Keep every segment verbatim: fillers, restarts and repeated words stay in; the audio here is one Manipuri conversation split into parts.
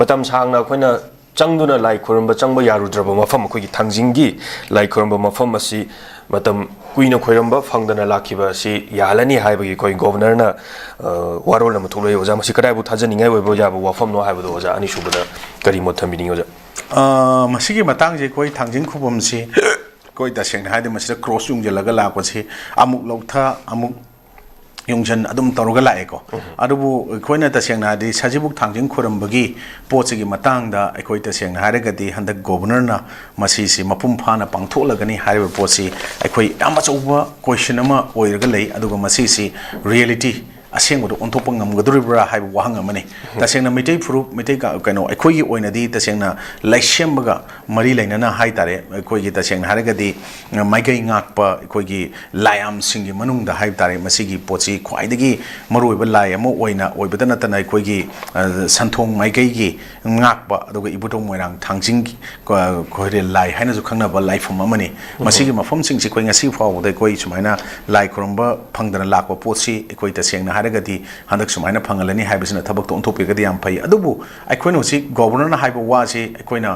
ꯃꯇꯝ ꯁꯥꯡꯅ ꯑꯩꯈꯣꯏꯅ ꯆꯪꯗꯨꯅ ꯂꯥꯏ ꯈꯨꯔꯨꯝꯕ ꯆꯪꯕ ꯌꯥꯔꯨꯗ꯭ꯔꯕ ꯃꯐꯝ, ꯑꯩꯈꯣꯏꯒꯤ ꯊꯥꯡꯖꯤꯡꯒꯤ ꯂꯥꯏ ꯈꯨꯔꯨꯝꯕ ꯃꯐꯝ ꯑꯁꯤ ꯃꯇꯝ ꯀꯨꯏꯅ ꯈꯣꯏꯔꯝꯕ ꯐꯪꯗꯅ ꯂꯥꯛꯈꯤꯕ ꯑꯁꯤ ꯌꯥꯍꯜꯂꯅꯤ ꯍꯥꯏꯕꯒꯤ ꯑꯩꯈꯣꯏ ꯒꯣꯕꯔꯅꯔꯅ, ꯑ, ꯋꯥꯔꯣꯜ ꯑꯃ ꯊꯣꯛꯂꯛꯏ꯫ ꯑꯣꯖꯥ, ꯃꯁꯤ ꯀꯗꯥꯏꯕꯨ ꯊꯥꯖꯅꯤꯡꯉꯥꯏ ꯑꯣꯏꯕ ꯌꯥꯕ ꯋꯥꯐꯝꯅꯣ ꯍꯥꯏꯕꯗꯣ ꯑꯣꯖꯥ ꯑꯅꯤꯁꯨꯕꯗ ꯀꯔꯤ ꯃꯣꯠ ꯊꯝꯕꯤꯅꯤꯡꯉꯤ ꯑꯣꯖꯥ? ꯑ, ꯃꯁꯤꯒꯤ ꯃꯇꯥꯡꯁꯦ ꯑꯩꯈꯣꯏ ꯊꯥꯡꯖꯤꯡ ꯈꯨꯕꯝꯁꯤ ꯑꯩꯈꯣꯏ ꯇꯁꯦꯡꯅ ꯍꯥꯏꯔꯗꯤ ꯃꯁꯤꯗ ꯀ꯭ꯔꯣꯁ ꯌꯨꯡꯁꯤꯜꯂꯒ ꯂꯥꯛꯄꯁꯤ ꯑꯃꯨꯛ ꯂꯧꯊ ꯑꯃꯨꯛ ꯌꯨꯡꯁꯟ ꯑꯗꯨꯝ ꯇꯧꯔꯒ ꯂꯥꯛꯑꯦꯀꯣ꯫ ꯑꯗꯨꯕꯨ ꯑꯩꯈꯣꯏꯅ ꯇꯁꯦꯡꯅ ꯍꯥꯏꯔꯗꯤ ꯁꯖꯤꯕꯨ ꯊꯥꯡꯖꯤꯡ ꯈꯨꯔꯝꯕꯒꯤ ꯄꯣꯠꯁꯤꯒꯤ ꯃꯇꯥꯡꯗ ꯑꯩꯈꯣꯏ ꯇꯁꯦꯡꯅ ꯍꯥꯏꯔꯒꯗꯤ ꯍꯟꯗꯛ ꯒꯣꯕꯔꯅꯔꯅ ꯃꯁꯤꯁꯤ ꯃꯄꯨꯡ ꯐꯥꯅ ꯄꯥꯡꯊꯣꯛꯂꯒꯅꯤ ꯍꯥꯏꯔꯤꯕ ꯄꯣꯠꯁꯤ ꯑꯩꯈꯣꯏ ꯌꯥꯝ ꯑꯆꯧꯕ ꯀꯣꯏꯁꯟ ꯑꯃ ꯑꯣꯏꯔꯒ ꯂꯩ꯫ ꯑꯗꯨꯒ ꯃꯁꯤꯁꯤ ꯔꯤꯌꯦꯂꯤꯇꯤ ꯑꯁꯦꯡꯕꯗ ꯑꯣꯟꯊꯣꯛꯄ ꯉꯝꯒꯗꯧꯔꯤꯕ꯭ꯔꯥ ꯍꯥꯏꯕ ꯋꯥꯍꯪ ꯑꯃꯅꯤ꯫ ꯇꯁꯦꯡꯅ ꯃꯩꯇꯩ ꯐꯨꯔꯨꯞ, ꯃꯩꯇꯩ ꯀ-, ꯀꯩꯅꯣ, ꯑꯩꯈꯣꯏꯒꯤ ꯑꯣꯏꯅꯗꯤ ꯇꯁꯦꯡꯅ ꯂꯥꯏꯁꯦꯝꯕꯒ ꯃꯔꯤ ꯂꯩꯅꯅ ꯍꯥꯏ ꯇꯥꯔꯦ, ꯑꯩꯈꯣꯏꯒꯤ ꯇꯁꯦꯡꯅ ꯍꯥꯏꯔꯒꯗꯤ, ꯑ, ꯃꯥꯏꯀꯩ ꯉꯥꯛꯄ ꯑꯩꯈꯣꯏꯒꯤ ꯂꯥꯏꯌꯥꯝꯁꯤꯡꯒꯤ ꯃꯅꯨꯡꯗ ꯍꯥꯏꯕ ꯇꯥꯔꯦ, ꯃꯁꯤꯒꯤ ꯄꯣꯠꯁꯤ ꯈ꯭ꯋꯥꯏꯗꯒꯤ ꯃꯔꯨꯑꯣꯏꯕ ꯂꯥꯏ ꯑꯃ ꯑꯣꯏꯅ ꯑꯣꯏꯕꯇ ꯅꯠꯇꯅ ꯑꯩꯈꯣꯏꯒꯤ, ꯑ, ꯁꯟꯊꯣꯡ ꯃꯥꯏꯀꯩꯒꯤ ꯉꯥꯛꯄ, ꯑꯗꯨꯒ ꯏꯕꯨꯙꯧ ꯃꯣꯏꯔꯥꯡ ꯊꯥꯡꯖꯤꯡ ꯀ-, ꯈꯣꯏꯔꯦꯜ ꯂꯥꯏ ꯍꯥꯏꯅꯁꯨ ꯈꯪꯅꯕ ꯂꯥꯏꯐꯝ ꯑꯃꯅꯤ꯫ ꯃꯁꯤꯒꯤ ꯃꯐꯝꯁꯤꯡꯁꯤ ꯑꯩꯈꯣꯏ ꯉꯁꯤ ꯐꯥꯎꯕꯗ ꯑꯩꯈꯣꯏ ꯁꯨꯃꯥꯏꯅ ꯂꯥꯏ ꯈꯨꯔꯨꯝꯕ ꯐꯪꯗꯅ ꯂꯥꯛꯄ ꯄꯣꯠꯁꯤ ꯑꯩꯈꯣꯏ ꯇꯁꯦꯡꯅ ꯍꯥꯏꯔꯒꯗꯤ ꯍꯟꯗꯛ ꯁꯨꯃꯥꯏꯅ ꯐꯪꯍꯜꯂꯅꯤ ꯍꯥꯏꯕꯁꯤꯅ ꯊꯕꯛꯇꯣ ꯑꯣꯟꯊꯣꯛꯄꯤꯔꯒꯗꯤ ꯌꯥꯝ ꯐꯩ꯫ ꯑꯗꯨꯕꯨ ꯑꯩꯈꯣꯏꯅ ꯍꯧꯖꯤꯛ ꯒꯣꯕꯔꯅꯔꯅ ꯍꯥꯏꯕ ꯋꯥꯁꯤ ꯑꯩꯈꯣꯏꯅ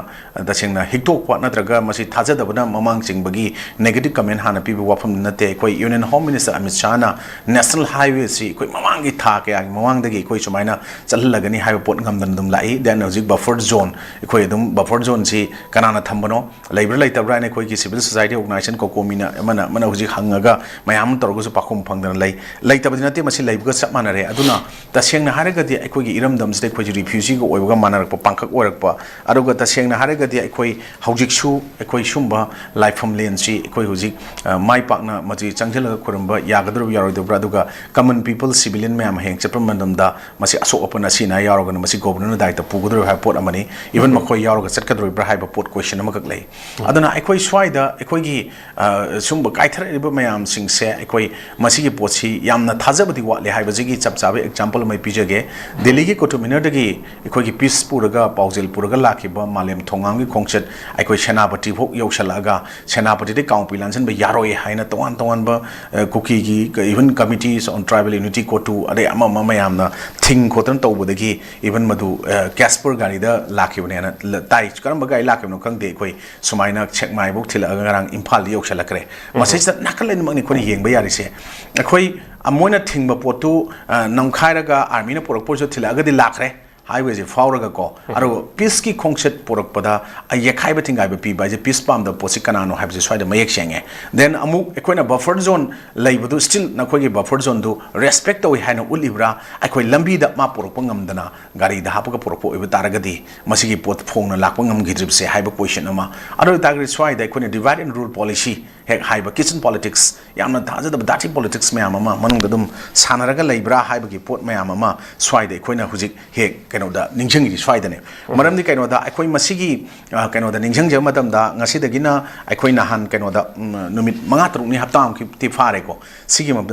ꯇꯁꯦꯡꯅ ꯍꯤꯛꯇꯣꯛꯄ ꯅꯠꯇ꯭ꯔꯒ ꯃꯁꯤ ꯊꯥꯖꯗꯕꯅ ꯃꯃꯥꯡ ꯆꯤꯡꯕꯒꯤ ꯅꯦꯒꯦꯇꯤꯚ ꯀꯃꯦꯟ ꯍꯥꯟꯅ ꯄꯤꯕ ꯋꯥꯐꯝꯗꯨ ꯅꯠꯇꯦ꯫ ꯑꯩꯈꯣꯏ ꯌꯨꯅꯤꯌꯟ ꯍꯣꯝ ꯃꯤꯅꯤꯁꯇꯔ ꯑꯃꯤꯠ ꯁꯥꯍꯅ ꯅꯦꯁꯅꯦꯜ ꯍꯥꯏꯋꯦꯁꯤ ꯑꯩꯈꯣꯏ ꯃꯃꯥꯡꯒꯤ ꯊꯥ ꯀꯌꯥꯒꯤ ꯃꯃꯥꯡꯗꯒꯤ ꯑꯩꯈꯣꯏ ꯁꯨꯃꯥꯏꯅ ꯆꯠꯍꯜꯂꯒꯅꯤ ꯍꯥꯏꯕ ꯄꯣꯠ ꯉꯝꯗꯅ ꯑꯗꯨꯝ ꯂꯥꯛꯏ꯫ ꯗꯦꯟ ꯍꯧꯖꯤꯛ ꯕꯐꯔ ꯖꯣꯟ, ꯑꯩꯈꯣꯏ ꯑꯗꯨꯝ ꯕꯐꯔ ꯖꯣꯟꯁꯤ ꯀꯅꯥꯅ ꯊꯝꯕꯅꯣ, ꯂꯩꯕ꯭ꯔꯥ ꯂꯩꯇꯕ꯭ꯔꯥ ꯍꯥꯏꯅ ꯑꯩꯈꯣꯏꯒꯤ ꯁꯤꯚꯤꯜ ꯁꯣꯁꯥꯏꯇꯤ ꯑꯣꯔꯒꯅꯥꯏꯖꯦꯁꯟ ꯀꯣꯀꯣꯃꯤꯅ ꯑꯃꯅ ꯑꯃꯅ ꯍꯧꯖꯤꯛ ꯍꯪꯉꯒ ꯃꯌꯥꯝ ꯑꯃ ꯇꯧꯔꯒꯁꯨ ꯄꯥꯎꯈꯨꯝ ꯐꯪꯗꯅ ꯂꯩ꯫ ꯂꯩꯇꯕꯗꯤ ꯅꯠꯇꯦ, ꯃꯁꯤ ꯂꯩꯕꯒ ꯆꯞ ꯃꯥꯟꯅꯔꯦ꯫ ꯑꯗꯨꯅ ꯇꯁꯦꯡꯅ ꯍꯥꯏꯔꯒꯗꯤ ꯑꯩꯈꯣꯏꯒꯤ ꯏꯔꯝꯗꯝꯁꯤꯗ ꯑꯩꯈꯣꯏꯁꯦ ꯔꯤꯐ꯭ꯌꯨꯖꯤꯒ ꯑꯣꯏꯕꯒ ꯃꯥꯟꯅꯔꯛꯄ, ꯄꯥꯡꯈꯛ ꯑꯣꯏꯔꯛꯄ, ꯑꯗꯨꯒ ꯇꯁꯦꯡꯅ ꯍꯥꯏꯔꯒꯗꯤ ꯑꯩꯈꯣꯏ ꯍꯧꯖꯤꯛꯁꯨ ꯑꯩꯈꯣꯏ ꯁꯨꯝꯕ ꯂꯥꯏꯐꯝ ꯂꯦꯟꯁꯤ ꯑꯩꯈꯣꯏ ꯍꯧꯖꯤꯛ, ꯑ, ꯃꯥꯏ ꯄꯥꯛꯅ ꯃꯁꯤ ꯆꯪꯁꯤꯜꯂꯒ ꯈꯨꯔꯨꯝꯕ ꯌꯥꯒꯗꯧꯔꯤꯕ꯭ꯔꯥ ꯌꯥꯔꯣꯏꯗꯧꯕ꯭ꯔꯥ, ꯑꯗꯨꯒ ꯀꯃꯟ ꯄꯤꯄꯜ, ꯁꯤꯚꯤꯂꯤꯌꯟ ꯃꯌꯥꯝ ꯍꯌꯦꯡ ꯆꯠꯄ ꯃꯇꯝꯗ ꯃꯁꯤ ꯑꯁꯣꯛ ꯑꯄꯟ ꯑꯁꯤ ꯑꯅꯥ ꯌꯥꯎꯔꯒꯅ ꯃꯁꯤ ꯒꯣꯕꯔꯅꯔꯅ ꯗꯥꯏꯇ ꯄꯨꯒꯗꯧꯔꯤꯕ ꯍꯥꯏꯕ ꯄꯣꯠ ꯑꯃꯅꯤ꯫ ꯏꯚꯟ ꯃꯈꯣꯏ ꯌꯥꯎꯔꯒ ꯆꯠꯀꯗꯧꯔꯤꯕ꯭ꯔꯥ ꯍꯥꯏꯕ ꯄꯣꯠ ꯀꯣꯏꯁꯟ ꯑꯃꯈꯛ ꯂꯩ꯫ ꯑꯗꯨꯅ ꯑꯩꯈꯣꯏ ꯁ꯭ꯋꯥꯏꯗ ꯑꯩꯈꯣꯏꯒꯤ, ꯑ, ꯁꯨꯝꯕ ꯀꯥꯏꯊꯔꯛꯂꯤꯕ ꯃꯌꯥꯝꯁꯤꯡꯁꯦ ꯑꯩꯈꯣꯏ ꯃꯁꯤꯒꯤ ꯄꯣꯠꯁꯤ ꯌꯥꯝꯅ ꯊꯥꯖꯕꯗꯤ ꯋꯥꯠꯂꯦ ꯍꯥꯏꯕ ꯍꯥꯏꯕꯁꯤꯒꯤ ꯆꯞ ꯆꯥꯕ ꯑꯦꯛꯖꯥꯝꯄꯜ ꯑꯃ ꯑꯩ ꯄꯤꯖꯒꯦ꯫ ꯗꯦꯜꯂꯤꯒꯤ ꯀꯨꯇꯨꯕ ꯃꯤꯅꯔꯗꯒꯤ ꯑꯩꯈꯣꯏꯒꯤ ꯄꯤꯁ ꯄꯨꯔꯒ, ꯄꯥꯎꯖꯦꯜ ꯄꯨꯔꯒ ꯂꯥꯛꯈꯤꯕ ꯃꯥꯂꯦꯝ ꯊꯣꯡꯉꯥꯝꯒꯤ ꯈꯣꯡꯆꯠ ꯑꯩꯈꯣꯏ ꯁꯦꯅꯥꯄꯇꯤ ꯐꯥꯎ ꯌꯧꯁꯜꯂꯛꯑꯒ, ꯁꯦꯅꯥꯄꯇꯤꯗꯒꯤ ꯀꯥꯡꯄꯣꯛꯄꯤ ꯂꯥꯟꯁꯤꯟꯕ ꯌꯥꯔꯣꯏ ꯍꯥꯏꯅ ꯇꯣꯉꯥꯟ ꯇꯣꯉꯥꯟꯕ, ꯑ, ꯀꯨꯀꯤꯒꯤ, even Committees on Tribal Unity, ꯀꯣꯇꯨ, ꯑꯗꯩ ꯑꯃ ꯑꯃ ꯃꯌꯥꯝꯅ ꯊꯤꯡ ꯈꯣꯠꯇꯅ ꯇꯧꯕꯗꯒꯤ, even ꯃꯗꯨ, ꯑ, ꯀꯦꯁꯄꯔ ꯒꯥꯔꯤꯗ ꯂꯥꯛꯈꯤꯕꯅꯦꯅ ꯂ-, ꯇꯥꯏ꯫ ꯀꯔꯝꯕ ꯒꯥꯔꯤ ꯂꯥꯛꯈꯤꯕꯅꯣ ꯈꯪꯗꯦ꯫ ꯑꯩꯈꯣꯏ ꯁꯨꯃꯥꯏꯅ ꯁꯦꯛꯃꯥꯏꯐꯧ ꯊꯤꯜꯂꯛꯑꯒ ꯉꯔꯥꯡ ꯏꯝꯐꯥꯜꯗ ꯌꯧꯁꯜꯂꯛꯈ꯭ꯔꯦ꯫ ꯃꯁꯤꯁꯤꯗ ꯅꯥꯀꯜ ꯑꯅꯤꯃꯛꯅꯤ ꯑꯩꯈꯣꯏꯅ ꯌꯦꯡꯕ ꯌꯥꯔꯤꯁꯦ꯫ ꯑꯩꯈꯣꯏ, ꯑ, ꯃꯣꯏꯅ ꯊꯤꯡꯕ ꯄꯣꯠꯇꯨ, ꯑ, ꯅꯝꯈꯥꯏꯔꯒ ꯑꯥꯔꯃꯤꯅ ꯄꯨꯔꯛꯄ ꯑꯣꯏꯔꯁꯨ ꯊꯤꯜꯂꯛꯑꯒꯗꯤ ꯂꯥꯛꯈ꯭ꯔꯦ꯫ ꯍꯥꯏꯋꯦꯁꯦ ꯐꯥꯎꯔꯒꯀꯣ, ꯑꯗꯨꯒ ꯄꯤꯁꯀꯤ ꯈꯣꯡꯆꯠ ꯄꯨꯔꯛꯄꯗ, ꯑ, ꯌꯦꯛꯈꯥꯏꯕ ꯊꯤꯡꯒꯥꯏꯕ ꯄꯤꯕ ꯍꯥꯏꯁꯦ ꯄꯤꯁ ꯄꯥꯝꯗꯕ ꯄꯣꯠꯁꯤ ꯀꯅꯥꯅꯣ ꯍꯥꯏꯕꯁꯦ ꯁ꯭ꯋꯥꯏꯗ ꯃꯌꯦꯛ ꯁꯦꯡꯉꯦ꯫ Then ꯑꯃꯨꯛ ꯑꯩꯈꯣꯏꯅ ꯕꯐꯔ ꯖꯣꯟ ꯂꯩꯕꯗꯨ, still ꯅꯈꯣꯏꯒꯤ ꯕꯐꯔ ꯖꯣꯟꯗꯨ ꯔꯦꯁꯄꯦꯛ ꯇꯧꯏ ꯍꯥꯏꯅ ꯎꯠꯂꯤꯕ꯭ꯔꯥ? ꯑꯩꯈꯣꯏ ꯂꯝꯕꯤꯗ ꯃꯥ ꯄꯨꯔꯛꯄ ꯉꯝꯗꯅ ꯒꯥꯔꯤꯗ ꯍꯥꯞꯄꯒ ꯄꯨꯔꯛꯄ ꯑꯣꯏꯕ ꯇꯥꯔꯒꯗꯤ, ꯃꯁꯤꯒꯤ ꯄꯣꯠ ꯐꯣꯡꯅ ꯂꯥꯛꯄ ꯉꯝꯈꯤꯗ꯭ꯔꯤꯕꯁꯦ ꯍꯥꯏꯕ ꯀꯣꯏꯁꯟ ꯑꯃ꯫ ꯑꯗꯨ ꯑꯣꯏ ꯇꯥꯔꯒꯗꯤ ꯁ꯭ꯋꯥꯏꯗ ꯑꯩꯈꯣꯏꯅ divide and rule policy ꯍꯦꯛ ꯍꯥꯏꯕ kitchen politics, ꯌꯥꯝꯅ ꯊꯥꯖꯗꯕ dirty politics ꯃꯌꯥꯝ ꯑꯃ ꯃꯅꯨꯡꯗ ꯑꯗꯨꯝ ꯁꯥꯟꯅꯔꯒ ꯂꯩꯕ꯭ꯔꯥ ꯍꯥꯏꯕꯒꯤ ꯄꯣꯠ ꯃꯌꯥꯝ ꯑꯃ ꯁ꯭ꯋꯥꯏꯗ ꯑꯩꯈꯣꯏꯅ ꯍꯧꯖꯤꯛ ꯍꯦꯛ ꯀꯩꯅꯣꯗ ꯅꯤꯡꯁꯤꯡꯉꯤꯁꯤ ꯁ꯭ꯋꯥꯏꯗꯅꯦ꯫ ꯃꯔꯝꯗꯤ ꯀꯩꯅꯣꯗ ꯑꯩꯈꯣꯏ ꯃꯁꯤꯒꯤ, ꯑ, ꯀꯩꯅꯣꯗ ꯅꯤꯡꯁꯤꯡꯖꯕ ꯃꯇꯝꯗ, ꯉꯁꯤꯗꯒꯤꯅ ꯑꯩꯈꯣꯏ ꯅꯍꯥꯟ ꯀꯩꯅꯣꯗ, ꯎꯝ, ꯅꯨꯃꯤꯠ ꯃꯉꯥ ꯇꯔꯨꯛꯅꯤ, ꯍꯞꯇꯥꯃꯨꯛꯇꯤ ꯐꯥꯔꯦꯀꯣ꯫ ꯁꯤꯒꯤ ꯃ-,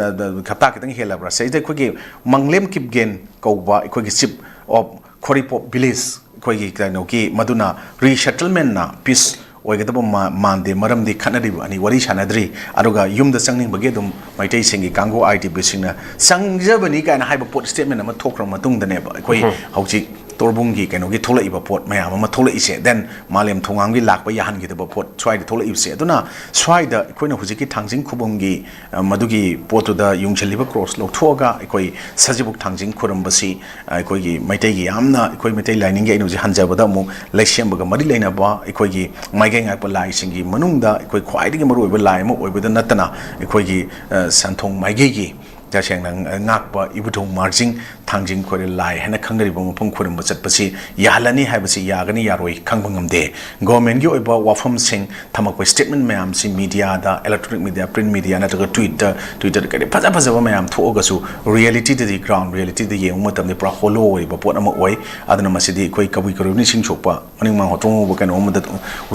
ꯍꯞꯇꯥ ꯈꯤꯇꯪ ꯍꯦꯜꯂꯕ꯭ꯔꯥ? ꯁꯤꯗꯩꯗ ꯑꯩꯈꯣꯏꯒꯤ ꯃꯪꯂꯦꯝ ꯀꯤꯞꯒꯦꯟ ꯀꯧꯕ ꯑꯩꯈꯣꯏꯒꯤ chief of ꯈꯣꯔꯤꯄꯣꯛ village, ꯑꯩꯈꯣꯏꯒꯤ ꯀꯩꯅꯣꯒꯤ, ꯃꯗꯨꯅ resettlement ꯅ peace ꯑꯣꯏꯒꯗꯕ ꯃꯥ-, ꯃꯥꯟꯗꯦ, ꯃꯔꯝꯗꯤ ꯈꯠꯅꯔꯤꯕ ꯑꯅꯤ ꯋꯥꯔꯤ ꯁꯥꯟꯅꯗ꯭ꯔꯤ, ꯑꯗꯨꯒ ꯌꯨꯝꯗ ꯆꯪꯅꯤꯡꯕꯒꯤ ꯑꯗꯨꯝ ꯃꯩꯇꯩꯁꯤꯡꯒꯤ ꯀꯥꯡꯕꯨ I D P ꯁꯤꯡꯅ ꯆꯪꯖꯕꯅꯤ ꯀꯥꯏꯅ ꯍꯥꯏꯕ ꯄꯣꯠ statement ꯑꯃ ꯊꯣꯛꯈ꯭ꯔ ꯃꯇꯨꯡꯗꯅꯦꯕ ꯑꯩꯈꯣꯏ ꯍꯧꯖꯤꯛ ꯇꯣꯔꯕꯨꯡꯒꯤ ꯀꯩꯅꯣꯒꯤ ꯊꯣꯛꯂꯛꯏꯕ ꯄꯣꯠ ꯃꯌꯥꯝ ꯑꯃ ꯊꯣꯛꯂꯛꯏꯁꯦ꯫ Then ꯃꯥꯂꯦꯝ ꯊꯣꯡꯉꯥꯝꯒꯤ ꯂꯥꯛꯄ ꯌꯥꯍꯟꯈꯤꯗꯕ ꯄꯣꯠ ꯁ꯭ꯋꯥꯏꯗ ꯊꯣꯛꯂꯛꯏꯕꯁꯦ꯫ ꯑꯗꯨꯅ ꯁ꯭ꯋꯥꯏꯗ ꯑꯩꯈꯣꯏꯅ ꯍꯧꯖꯤꯛꯀꯤ ꯊꯥꯡꯖꯤꯡ ꯈꯨꯕꯝꯒꯤ, ꯑ, ꯃꯗꯨꯒꯤ ꯄꯣꯠꯇꯨꯗ ꯌꯨꯡꯁꯤꯜꯂꯤꯕ ꯀ꯭ꯔꯣꯁ ꯂꯧꯊꯣꯛꯑꯒ ꯑꯩꯈꯣꯏ ꯁꯖꯤꯕꯨ ꯊꯥꯡꯖꯤꯡ ꯈꯨꯔꯨꯝꯕꯁꯤ, ꯑ, ꯑꯩꯈꯣꯏꯒꯤ ꯃꯩꯇꯩꯒꯤ ꯌꯥꯝꯅ, ꯑꯩꯈꯣꯏ ꯃꯩꯇꯩ ꯂꯥꯏꯅꯤꯡꯒꯤ ꯑꯩꯅ ꯍꯧꯖꯤꯛ ꯍꯟꯖꯕꯗ ꯑꯃꯨꯛ ꯂꯩꯁꯦꯝꯕꯒ ꯃꯔꯤ ꯂꯩꯅꯕ ꯑꯩꯈꯣꯏꯒꯤ ꯃꯥꯏꯀꯩ ꯉꯥꯛꯄ ꯂꯥꯏꯁꯤꯡꯒꯤ ꯃꯅꯨꯡꯗ ꯑꯩꯈꯣꯏ ꯈ꯭ꯋꯥꯏꯗꯒꯤ ꯃꯔꯨꯑꯣꯏꯕ ꯂꯥꯏ ꯑꯃ ꯑꯣꯏꯕꯗ ꯅꯠꯇꯅ, ꯑꯩꯈꯣꯏꯒꯤ, ꯑ, ꯁꯟꯊꯣꯡ ꯃꯥꯏꯀꯩꯒꯤ ꯇꯁꯦꯡꯅ ꯉꯥꯛꯄ ꯏꯕꯨꯙꯧ ꯃꯥꯔꯖꯤꯡ ꯊꯥꯡꯖꯤꯡ ꯈꯣꯏꯔꯦꯜ ꯂꯥꯏ ꯍꯥꯏꯅ ꯈꯪꯅꯔꯤꯕ ꯃꯐꯝ ꯈꯨꯔꯨꯝꯕ ꯆꯠꯄꯁꯤ ꯌꯥꯍꯜꯂꯅꯤ ꯍꯥꯏꯕꯁꯤ ꯌꯥꯒꯅꯤ ꯌꯥꯔꯣꯏ ꯈꯪꯕ ꯉꯝꯗꯦ꯫ ꯒꯣꯔꯃꯦꯟꯒꯤ ꯑꯣꯏꯕ ꯋꯥꯐꯝꯁꯤꯡ ꯊꯝꯃꯛꯄ statement ꯃꯌꯥꯝꯁꯤ media ꯗ, electronic media, print media ꯅꯠꯇ꯭ꯔꯒ Twitter, Twitter ꯀꯔꯤ ꯐꯖ ꯐꯖꯕ ꯃꯌꯥꯝ ꯊꯣꯛꯑꯒꯁꯨ reality ꯗꯗꯤ, ground reality ꯗ ꯌꯦꯡꯕ ꯃꯇꯝꯗ ꯄꯨꯔꯥ hollow ꯑꯣꯏꯔꯤꯕ ꯄꯣꯠ ꯑꯃ ꯑꯣꯏ꯫ ꯑꯗꯨꯅ ꯃꯁꯤꯗꯤ ꯑꯩꯈꯣꯏ ꯀꯕꯨꯏ ꯀꯔꯣꯏ ꯅꯤꯡꯁꯤꯡ ꯁꯣꯛꯄ, ꯃꯅꯤꯡ ꯃꯥꯡ ꯍꯣꯇꯣꯡ ꯍꯧꯕ ꯀꯩꯅꯣ ꯑꯃꯗ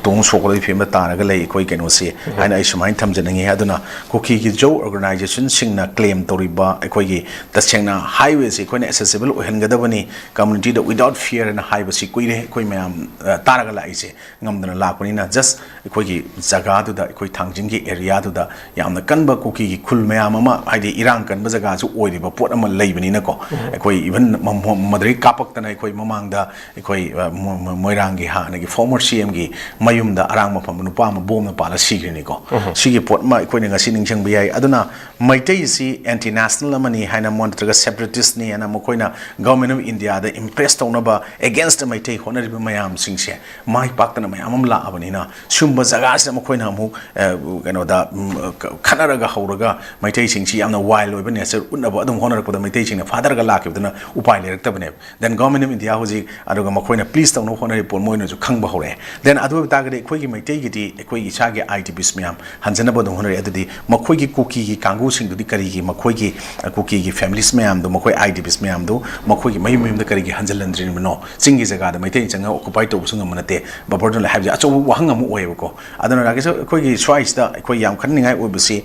ꯎꯇꯣꯡ ꯁꯣꯛꯄꯒꯤ ꯐꯤꯕꯝꯗ ꯇꯥꯔꯒ ꯂꯩ ꯑꯩꯈꯣꯏ ꯀꯩꯅꯣꯁꯦ ꯍꯥꯏꯅ ꯑꯩ ꯁꯨꯃꯥꯏꯅ ꯊꯝꯖꯅꯤꯡꯉꯤ꯫ ꯑꯗꯨꯅ ꯀꯨꯀꯤꯒꯤ ꯖꯧ organization ꯁꯤꯡꯅ claim ꯇꯧꯔꯤꯕ ꯑꯩꯈꯣꯏꯒꯤ ꯇꯁꯦꯡꯅ highway ꯁꯦ ꯑꯩꯈꯣꯏꯅ accessible ꯑꯣꯏꯍꯟꯒꯗꯕꯅꯤ community ꯗ without fear ꯍꯥꯏꯅ ꯍꯥꯏꯕꯁꯤ ꯀꯨꯏꯔꯦ ꯑꯩꯈꯣꯏ ꯃꯌꯥꯝ, ꯑ, ꯇꯥꯔꯒ ꯂꯥꯛꯏꯁꯦ꯫ ꯉꯝꯗꯅ ꯂꯥꯛꯄꯅꯤꯅ just ꯑꯩꯈꯣꯏꯒꯤ ꯖꯒꯥꯗꯨꯗ, ꯑꯩꯈꯣꯏ ꯊꯥꯡꯖꯤꯡꯒꯤ area ꯗꯨꯗ ꯌꯥꯝꯅ ꯀꯟꯕ ꯀꯨꯀꯤꯒꯤ ꯈꯨꯜ ꯃꯌꯥꯝ ꯑꯃ, ꯍꯥꯏꯗꯤ ꯏꯔꯥꯡ ꯀꯟꯕ ꯖꯒꯥꯁꯨ ꯑꯣꯏꯔꯤꯕ ꯄꯣꯠ ꯑꯃ ꯂꯩꯕꯅꯤꯅꯀꯣ, ꯑꯩꯈꯣꯏ even ꯃ-, ꯃ-, ꯃꯗꯨꯗꯒꯤ ꯀꯥꯞꯄꯛꯇꯅ ꯑꯩꯈꯣꯏ ꯃꯃꯥꯡꯗ ꯑꯩꯈꯣꯏ, ꯑ, ꯃꯣ-, ꯃꯣ-, ꯃꯣꯏꯔꯥꯡꯒꯤ ꯍꯥꯟꯅꯒꯤ former C M ꯒꯤ ꯃꯌꯨꯝꯗ ꯑꯔꯥꯡꯕ ꯐꯝꯕ ꯅꯨꯄꯥ ꯑꯃ ꯕꯣꯝꯅ ꯄꯥꯜꯂ ꯁꯤꯈ꯭ꯔꯤꯅꯤꯀꯣ꯫ ꯁꯤꯒꯤ ꯄꯣꯠ ꯑꯃ ꯑꯩꯈꯣꯏꯅ ꯉꯁꯤ ꯅꯤꯡꯁꯤꯡꯕ ꯌꯥꯏ꯫ ꯑꯗꯨꯅ ꯃꯩꯇꯩꯁꯤ anti national ꯑꯃꯅꯤ ꯍꯥꯏꯅ ꯃꯣ-, ꯅꯠꯇ꯭ꯔꯒ separatist ꯅꯤ ꯍꯥꯏꯅ ꯃꯈꯣꯏꯅ Government of India the impress ꯇꯧꯅꯕ against ꯗ ꯃꯩꯇꯩ ꯍꯣꯠꯅꯔꯤꯕ ꯃꯌꯥꯝꯁꯤꯡꯁꯦ ꯃꯥꯏ ꯄꯥꯛꯇꯅ ꯃꯌꯥꯝ ꯑꯃ ꯂꯥꯛꯑꯕꯅꯤꯅ, ꯁꯤꯒꯨꯝꯕ ꯖꯒꯥꯁꯤꯗ ꯃꯈꯣꯏꯅ ꯑꯃꯨꯛ, ꯑ, ꯀꯩꯅꯣꯗ, ꯎꯝ, ꯈꯠꯅꯔꯒ ꯍꯧꯔꯒ ꯃꯩꯇꯩꯁꯤꯡꯁꯤ ꯌꯥꯝꯅ wild ꯑꯣꯏꯕ nature ꯎꯠꯅꯕ ꯑꯗꯨꯝ ꯍꯣꯠꯅꯔꯛꯄꯗ ꯃꯩꯇꯩꯁꯤꯡꯅ ꯐꯥꯊꯔꯒ ꯂꯥꯛꯈꯤꯕꯗꯨꯅ ꯎꯄꯥꯏ ꯂꯩꯔꯛꯇꯕꯅꯦꯕ꯫ Then Government of India ꯍꯧꯖꯤꯛ ꯑꯗꯨꯒ ꯃꯈꯣꯏꯅ please ꯇꯧꯅꯕ ꯍꯣꯠꯅꯔꯤꯕ ꯄꯣꯠ ꯃꯣꯏꯅꯁꯨ ꯈꯪꯕ ꯍꯧꯔꯛꯑꯦ꯫ Then ꯑꯗꯨ ꯑꯣꯏꯕ ꯇꯥꯔꯒꯗꯤ ꯑꯩꯈꯣꯏꯒꯤ ꯃꯩꯇꯩꯒꯤꯗꯤ ꯑꯩꯈꯣꯏꯒꯤ ꯏꯁꯥꯒꯤ I D Ps ꯃꯌꯥꯝ ꯍꯟꯖꯅꯕ ꯑꯗꯨꯝ ꯍꯣꯠꯅꯔꯤ꯫ ꯑꯗꯨꯗꯤ ꯃꯈꯣꯏꯒꯤ ꯀꯨꯀꯤꯒꯤ ꯀꯥꯡꯕꯨꯁꯤꯡꯗꯨꯗꯤ ꯀꯔꯤꯒꯤ ꯃꯈꯣꯏꯒꯤ, ꯑ, ꯀꯨꯀꯤꯒꯤ families ꯃꯌꯥꯝꯗꯣ, ꯃꯈꯣꯏ I D Ps ꯃꯌꯥꯝꯗꯣ ꯃꯈꯣꯏꯒꯤ ꯃꯌꯨꯝ ꯃꯌꯨꯝꯗ ꯀꯔꯤꯒꯤ ꯍꯟꯖꯤꯜꯍꯟꯗ꯭ꯔꯤꯕꯅꯣ? ꯆꯤꯡꯒꯤ ꯖꯒꯥꯗ ꯃꯩꯇꯩꯅ ꯆꯪꯉꯒ occupy ꯇꯧꯕꯁꯨ ꯉꯝꯕ ꯅꯠꯇꯦ, buffer zone ꯂꯩ ꯍꯥꯏꯕꯁꯦ ꯑꯆꯧꯕ ꯋꯥꯍꯪ ꯑꯃ ꯑꯣꯏꯌꯦꯕꯀꯣ꯫ ꯑꯗꯨꯅ ꯔꯥꯀꯦꯁ, ꯑꯩꯈꯣꯏꯒꯤ ꯁ꯭ꯋꯥꯏꯁꯤꯗ ꯑꯩꯈꯣꯏ ꯌꯥꯝ ꯈꯟꯅꯤꯡꯉꯥꯏ ꯑꯣꯏꯕꯁꯤ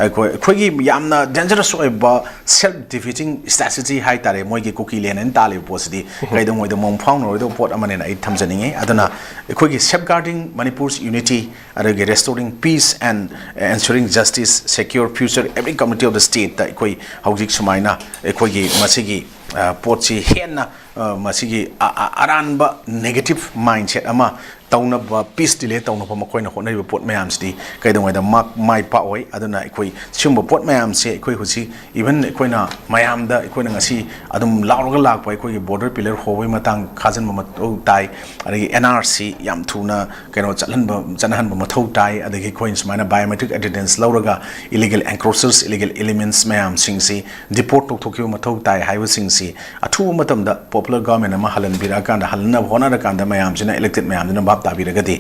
ꯑꯩꯈꯣꯏ, ꯑꯩꯈꯣꯏꯒꯤ ꯌꯥꯝꯅ dangerous ꯑꯣꯏꯕ self defeating strategy ꯍꯥꯏ ꯇꯥꯔꯦ, ꯃꯣꯏꯒꯤ ꯀꯨꯀꯤ ꯂꯦꯟ ꯍꯥꯏꯅ ꯇꯥꯜꯂꯤꯕ ꯄꯣꯠꯁꯤꯗꯤ ꯀꯩꯗꯧꯉꯩꯗ ꯃꯄꯨꯡ ꯐꯥꯎꯅꯔꯣꯏꯗꯕ ꯄꯣꯠ ꯑꯃꯅꯦꯅ ꯑꯩ ꯊꯝꯖꯅꯤꯡꯉꯤ꯫ ꯑꯗꯨꯅ ꯑꯩꯈꯣꯏꯒꯤ safeguarding Manipur's unity, ꯑꯗꯒꯤ restoring peace and ensuring justice, secure future every community of the state ꯇ ꯑꯩꯈꯣꯏ ꯍꯧꯖꯤꯛ ꯁꯨꯃꯥꯏꯅ ꯑꯩꯈꯣꯏꯒꯤ ꯃꯁꯤꯒꯤ, ꯑ, ꯄꯣꯠꯁꯤ ꯍꯦꯟꯅ ꯑ, ꯃꯁꯤꯒꯤ ꯑ- ꯑ- ꯑꯔꯥꯟꯕ negative mindset ꯑꯃ ꯇꯧꯅꯕ, peace delay ꯇꯧꯅꯕ ꯃꯈꯣꯏꯅ ꯍꯣꯠꯅꯔꯤꯕ ꯄꯣꯠ ꯃꯌꯥꯝꯁꯤꯗꯤ ꯀꯩꯗꯧꯉꯩꯗ ꯃꯥ- ꯃꯥꯏ ꯄꯥꯛꯑꯣꯏ꯫ ꯑꯗꯨꯅ ꯑꯩꯈꯣꯏ ꯁꯤꯒꯨꯝꯕ ꯄꯣꯠ ꯃꯌꯥꯝꯁꯦ ꯑꯩꯈꯣꯏ ꯍꯧꯖꯤꯛ, even ꯑꯩꯈꯣꯏꯅ ꯃꯌꯥꯝꯗ, ꯑꯩꯈꯣꯏꯅ ꯉꯁꯤ ꯑꯗꯨꯝ ꯂꯥꯎꯔꯒ ꯂꯥꯛꯄ ꯑꯩꯈꯣꯏꯒꯤ border pillar ꯍꯣꯕꯒꯤ ꯃꯇꯥꯡ ꯈꯥꯖꯤꯟꯕ ꯃꯊꯧ ꯇꯥꯏ꯫ ꯑꯗꯒꯤ N R C ꯌꯥꯝ ꯊꯨꯅ ꯀꯩꯅꯣ ꯆꯠꯍꯟꯕ ꯆꯠꯅꯍꯟꯕ ꯃꯊꯧ ꯇꯥꯏ꯫ ꯑꯗꯒꯤ ꯑꯩꯈꯣꯏꯅ ꯁꯨꯃꯥꯏꯅ biometric attendance ꯂꯧꯔꯒ illegal encroachers, illegal elements ꯃꯌꯥꯝꯁꯤꯡꯁꯤ deport ꯇꯧꯊꯣꯛꯈꯤꯕ ꯃꯊꯧ ꯇꯥꯏ ꯍꯥꯏꯕꯁꯤꯡꯁꯤ ꯑꯊꯨꯕ ꯃꯇꯝꯗ popular government ꯑꯃ ꯍꯜꯍꯟꯕꯤꯔꯛꯑꯀꯥꯟꯗ, ꯍꯜꯍꯟꯅꯕ ꯍꯣꯠꯅꯔꯀꯥꯟꯗ ꯃꯌꯥꯝꯁꯤꯅ, elected ꯃꯌꯥꯝꯁꯤꯅ ꯚꯥꯞ ꯇꯥꯕꯤꯔꯒꯗꯤ,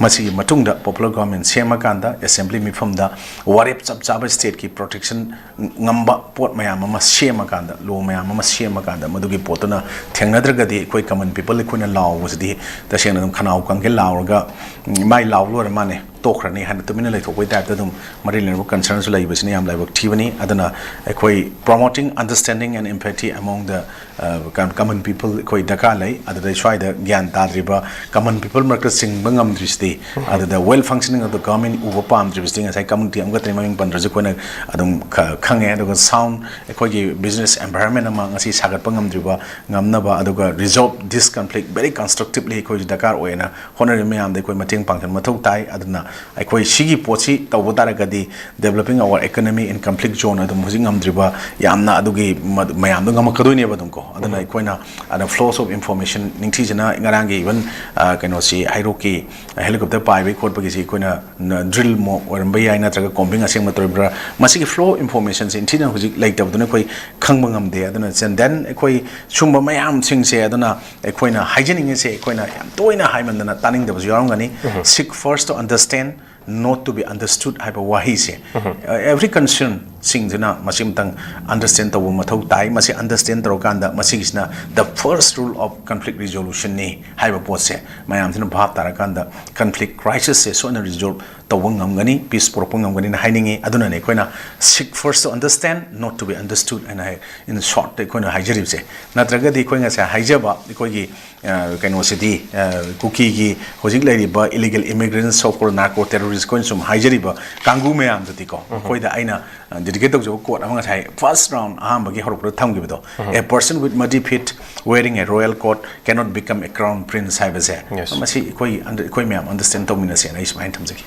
ꯃꯁꯤꯒꯤ ꯃꯇꯨꯡꯗ popular government ꯁꯦꯝꯃꯀꯥꯟꯗ assembly ꯃꯤꯐꯝꯗ ꯋꯥꯔꯦꯞ ꯆꯞ ꯆꯥꯕ stateꯀꯤ protection ꯉꯝꯕ ꯄꯣꯠ ꯃꯌꯥꯝ ꯑꯃ ꯁꯦꯝꯃꯀꯥꯟꯗ, law ꯃꯌꯥꯝ ꯑꯃ ꯁꯦꯝꯃꯀꯥꯟꯗ, ꯃꯗꯨꯒꯤ ꯄꯣꯠꯇꯨꯅ ꯊꯦꯡꯅꯗ꯭ꯔꯒꯗꯤ ꯑꯩꯈꯣꯏ common people ꯑꯩꯈꯣꯏꯅ ꯂꯥꯎꯕꯁꯤꯗꯤ ꯇꯁꯦꯡꯅ ꯑꯗꯨꯝ ꯈꯅꯥꯎ ꯀꯪꯒꯦ ꯂꯥꯎꯔꯒ, ꯎꯝ, ꯃꯥꯏ ꯂꯥꯎ ꯂꯣꯏꯔ ꯃꯥꯅꯦ, ꯇꯣꯛꯈ꯭ꯔꯅꯤ ꯍꯥꯏꯅ ꯇꯨꯃꯤꯟꯅ ꯂꯩꯊꯣꯛꯄꯒꯤ typeꯇ ꯑꯗꯨꯝ ꯃꯔꯤ ꯂꯩꯅꯕ concernꯁꯨ ꯂꯩꯕꯁꯤꯅ ꯌꯥꯝ ꯂꯥꯏꯕꯛ ꯊꯤꯕꯅꯤ꯫ ꯑꯗꯨꯅ ꯑꯩꯈꯣꯏ promoting understanding and empathy among the, uh, com- common people ꯑꯩꯈꯣꯏ ꯗꯔꯀꯥꯔ ꯂꯩ꯫ ꯑꯗꯨꯗ ꯁ꯭ꯋꯥꯏꯗ ꯒ꯭ꯌꯥꯟ ꯇꯥꯗ꯭ꯔꯤꯕ common people ꯃꯔꯛꯇ ꯆꯤꯡꯕ ꯉꯝꯗ꯭ꯔꯤꯁꯤꯗꯤ, ꯑꯗꯨꯗ well functioning of the government ꯎꯕ ꯄꯥꯝꯗ꯭ꯔꯤꯕꯁꯤꯗꯤ ꯉꯁꯥꯏ community ꯑꯃꯈꯛꯇꯅꯤ ꯃꯃꯤꯡ ꯄꯟꯗ꯭ꯔꯁꯨ ꯑꯩꯈꯣꯏꯅ ꯑꯗꯨꯝ ꯈ- ꯈꯪꯉꯦ꯫ ꯑꯗꯨꯒ sound ꯑꯩꯈꯣꯏꯒꯤ business environment ꯑꯃ ꯉꯁꯤ ꯁꯥꯒꯠꯄ ꯉꯝꯗ꯭ꯔꯤꯕ, ꯉꯝꯅꯕ, ꯑꯗꯨꯒ resolve this conflict very constructively ꯑꯩꯈꯣꯏꯁꯨ ꯗꯔꯀꯥꯔ ꯑꯣꯏꯌꯦꯅ ꯍꯣꯠꯅꯔꯤꯕ ꯃꯌꯥꯝꯗ ꯑꯩꯈꯣꯏ ꯃꯇꯦꯡ ꯄꯥꯡꯁꯤꯟꯕ ꯃꯊꯧ ꯇꯥꯏ꯫ ꯑꯗꯨꯅ ꯑꯩꯈꯣꯏ ꯁꯤꯒꯤ ꯄꯣꯠꯁꯤ ꯇꯧꯕ ꯇꯥꯔꯒꯗꯤ developing our economy in conflict zone ꯑꯗꯨꯝ ꯍꯧꯖꯤꯛ ꯉꯝꯗ꯭ꯔꯤꯕ ꯌꯥꯝꯅ ꯑꯗꯨꯒꯤ ꯃ- ꯃꯌꯥꯝꯗꯣ ꯉꯝꯃꯛꯀꯗꯣꯏꯅꯦꯕ ꯑꯗꯨꯝ ꯀꯣ꯫ ꯑꯗꯨꯅ ꯑꯩꯈꯣꯏꯅ ꯑꯗ flows of information ꯅꯤꯡꯊꯤꯖꯅ ꯉꯔꯥꯡꯒꯤ even, ꯑ, ꯀꯩꯅꯣꯁꯤ ꯍꯩꯔꯣꯛꯀꯤ helicopter ꯄꯥꯏꯕꯒꯤ ꯈꯣꯠꯄꯒꯤꯁꯤ ꯑꯩꯈꯣꯏꯅ ꯅ- drill ꯃꯣ ꯑꯣꯏꯔꯝꯕ ꯌꯥꯏ, ꯅꯠꯇ꯭ꯔꯒ combing ꯑꯁꯦꯡꯕ ꯇꯧꯔꯤꯕ꯭ꯔꯥ, ꯃꯁꯤꯒꯤ flow of informationꯁꯦ ꯅꯤꯡꯊꯤꯅ ꯍꯧꯖꯤꯛ ꯂꯩꯇꯕꯗꯨꯅ ꯑꯩꯈꯣꯏ ꯈꯪꯕ ꯉꯝꯗꯦ꯫ ꯑꯗꯨꯅ then ꯑꯩꯈꯣꯏ ꯁꯨꯝꯕ ꯃꯌꯥꯝꯁꯤꯡꯁꯦ, ꯑꯗꯨꯅ ꯑꯩꯈꯣꯏꯅ ꯍꯥꯏꯖꯅꯤꯡꯉꯤꯁꯦ, ꯑꯩꯈꯣꯏꯅ ꯌꯥꯝ ꯇꯣꯏꯅ ꯍꯥꯏꯃꯟꯗꯅ ꯇꯥꯅꯤꯡꯗꯕꯁꯨ ꯌꯥꯎꯔꯝꯒꯅꯤ, seek first to understand, not to be understood ꯍꯥꯏꯕ ꯋꯥꯍꯩꯁꯦ꯫ Every concernꯁꯤꯡꯁꯤꯅ ꯃꯁꯤ ꯑꯃꯇꯪ understand ꯇꯧꯕ ꯃꯊꯧ ꯇꯥꯏ꯫ ꯃꯁꯤ understand ꯇꯧꯔꯀꯥꯟꯗ ꯃꯁꯤꯒꯤꯁꯤꯅ the first rule of conflict resolutionꯅꯤ ꯍꯥꯏꯕ ꯄꯣꯠꯁꯦ ꯃꯌꯥꯝꯁꯤꯅ ꯚꯥꯞ ꯇꯥꯔꯀꯥꯟꯗ conflict crisisꯁꯦ ꯁꯣꯏꯅ resolve ꯇꯧꯕ ꯉꯝꯒꯅꯤ, peace ꯄꯨꯔꯛꯄ ꯉꯝꯒꯅꯤꯅ ꯍꯥꯏꯅꯤꯡꯉꯤ꯫ ꯑꯗꯨꯅꯅꯦ ꯑꯩꯈꯣꯏꯅ seek first to understand, not to be understood ꯍꯥꯏꯅ ꯍꯥꯏ, in shortꯇ ꯑꯩꯈꯣꯏꯅ ꯍꯥꯏꯖꯔꯤꯕꯁꯦ꯫ ꯅꯠꯇ꯭ꯔꯒꯗꯤ ꯑꯩꯈꯣꯏ ꯉꯁꯥꯏ ꯍꯥꯏꯖꯕ ꯑꯩꯈꯣꯏꯒꯤ, ꯑ, ꯀꯩꯅꯣꯁꯤꯗꯤ, ꯑ, ꯀꯨꯀꯤꯒꯤ ꯍꯧꯖꯤꯛ ꯂꯩꯔꯤꯕ illegal immigrants, so called narco terrorist ꯑꯩꯈꯣꯏꯅ ꯁꯨꯝ ꯍꯥꯏꯖꯔꯤꯕ ꯀꯥꯡꯕꯨ ꯃꯌꯥꯝꯗꯨꯗꯤꯀꯣ, ꯃꯈꯣꯏꯗ ꯑꯩꯅ ꯗꯦꯗꯤꯀꯦꯠ ꯇꯧꯖꯕ ꯀꯣꯠ ꯑꯃ ꯉꯁꯥꯏ ꯐꯥꯔꯁ ꯔꯥꯎꯟ ꯑꯍꯥꯟꯕꯒꯤ ꯍꯧꯔꯛꯄꯗ ꯊꯝꯈꯤꯕꯗꯣ, "A person with muddy feet wearing a royal coat cannot become a crown prince" ꯍꯥꯏꯕꯁꯦ, Yes. ꯃꯁꯤ ꯑꯩꯈꯣꯏ ꯑꯩꯈꯣꯏ ꯃꯌꯥꯝ ꯑꯟꯗꯔꯁ꯭ꯇꯦꯟ ꯇꯧꯃꯤꯟꯅꯁꯦꯅ ꯑꯩ ꯁꯨꯃꯥꯏꯅ ꯊꯝꯖꯒꯦ꯫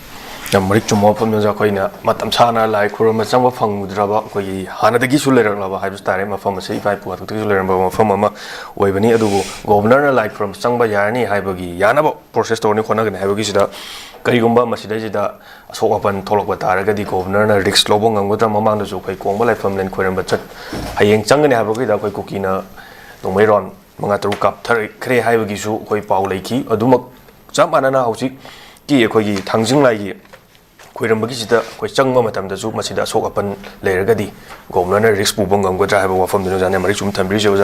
ꯌꯥꯝ ꯃꯔꯤꯛ ꯆꯨꯝꯕ ꯋꯥꯐꯝꯅꯦ ꯑꯣꯖꯥ꯫ ꯑꯩꯈꯣꯏꯅ ꯃꯇꯝ ꯁꯥꯡꯅ ꯂꯥꯏ ꯈꯨꯔꯨꯝꯕ ꯆꯪꯕ ꯐꯪꯉꯨꯗ꯭ꯔꯕ, ꯑꯩꯈꯣꯏꯒꯤ ꯍꯥꯟꯅꯗꯒꯤꯁꯨ ꯂꯩꯔꯛꯂꯕ ꯍꯥꯏꯕꯁꯨ ꯇꯥꯔꯦ, ꯃꯐꯝ ꯑꯁꯤ ꯏꯄꯥ ꯏꯄꯨ ꯍꯥꯛꯇꯛꯇꯒꯤꯁꯨ ꯂꯩꯔꯝꯕ ꯃꯐꯝ ꯑꯃ ꯑꯣꯏꯕꯅꯤ꯫ ꯑꯗꯨꯕꯨ ꯒꯣꯕꯔꯅꯔꯅ ꯂꯥꯏ ꯈꯨꯔꯨꯝꯕ ꯆꯪꯕ ꯌꯥꯔꯅꯤ ꯍꯥꯏꯕꯒꯤ ꯌꯥꯅꯕ ꯄ꯭ꯔꯣꯁꯦꯁ ꯇꯧꯔꯅꯤ, ꯍꯣꯠꯅꯒꯅꯤ ꯍꯥꯏꯕꯒꯤꯁꯤꯗ ꯀꯔꯤꯒꯨꯝꯕ ꯃꯁꯤꯗꯩꯁꯤꯗ ꯑꯁꯣꯛ ꯑꯄꯟ ꯊꯣꯛꯂꯛꯄ ꯇꯥꯔꯒꯗꯤ ꯒꯣꯕꯔꯅꯔꯅ ꯔꯤꯛꯁ ꯂꯧꯕ ꯉꯝꯒꯗ꯭ꯔꯥ? ꯃꯃꯥꯡꯗꯁꯨ ꯑꯩꯈꯣꯏ ꯀꯣꯡꯕ ꯂꯥꯏꯐꯝꯂꯦꯟ ꯈꯣꯏꯔꯝꯕ ꯆꯠ ꯍꯌꯦꯡ ꯆꯪꯒꯅꯤ ꯍꯥꯏꯕꯒꯤꯗ ꯑꯩꯈꯣꯏ ꯀꯨꯀꯤꯅ ꯅꯣꯡꯃꯩ ꯔꯥꯎꯟ ꯃꯉꯥ ꯇꯔꯨꯛ ꯀꯥꯞꯊꯔꯛꯈ꯭ꯔꯦ ꯍꯥꯏꯕꯒꯤꯁꯨ ꯑꯩꯈꯣꯏ ꯄꯥꯎ ꯂꯩꯈꯤ꯫ ꯑꯗꯨꯃꯛ ꯆꯞ ꯃꯥꯟꯅꯅ ꯍꯧꯖꯤꯛꯀꯤ ꯑꯩꯈꯣꯏꯒꯤ ꯊꯥꯡꯖꯤꯡ ꯂꯥꯏꯒꯤ ꯈꯣꯏꯔꯝꯕꯒꯤꯁꯤꯗ ꯑꯩꯈꯣꯏ ꯆꯪꯕ ꯃꯇꯝꯗꯁꯨ ꯃꯁꯤꯗ ꯑꯁꯣꯛ ꯑꯄꯟ ꯂꯩꯔꯒꯗꯤ ꯒꯣꯕꯔꯅꯔꯅ ꯔꯤꯛꯁ ꯄꯨꯕ ꯉꯝꯒꯗ꯭ꯔꯥ ꯍꯥꯏꯕ ꯋꯥꯐꯝꯗꯨꯅꯤ ꯑꯣꯖꯥꯅ ꯃꯔꯤꯛ ꯆꯨꯝ ꯊꯝꯕꯤꯔꯤꯁꯦ꯫ ꯑꯣꯖꯥ,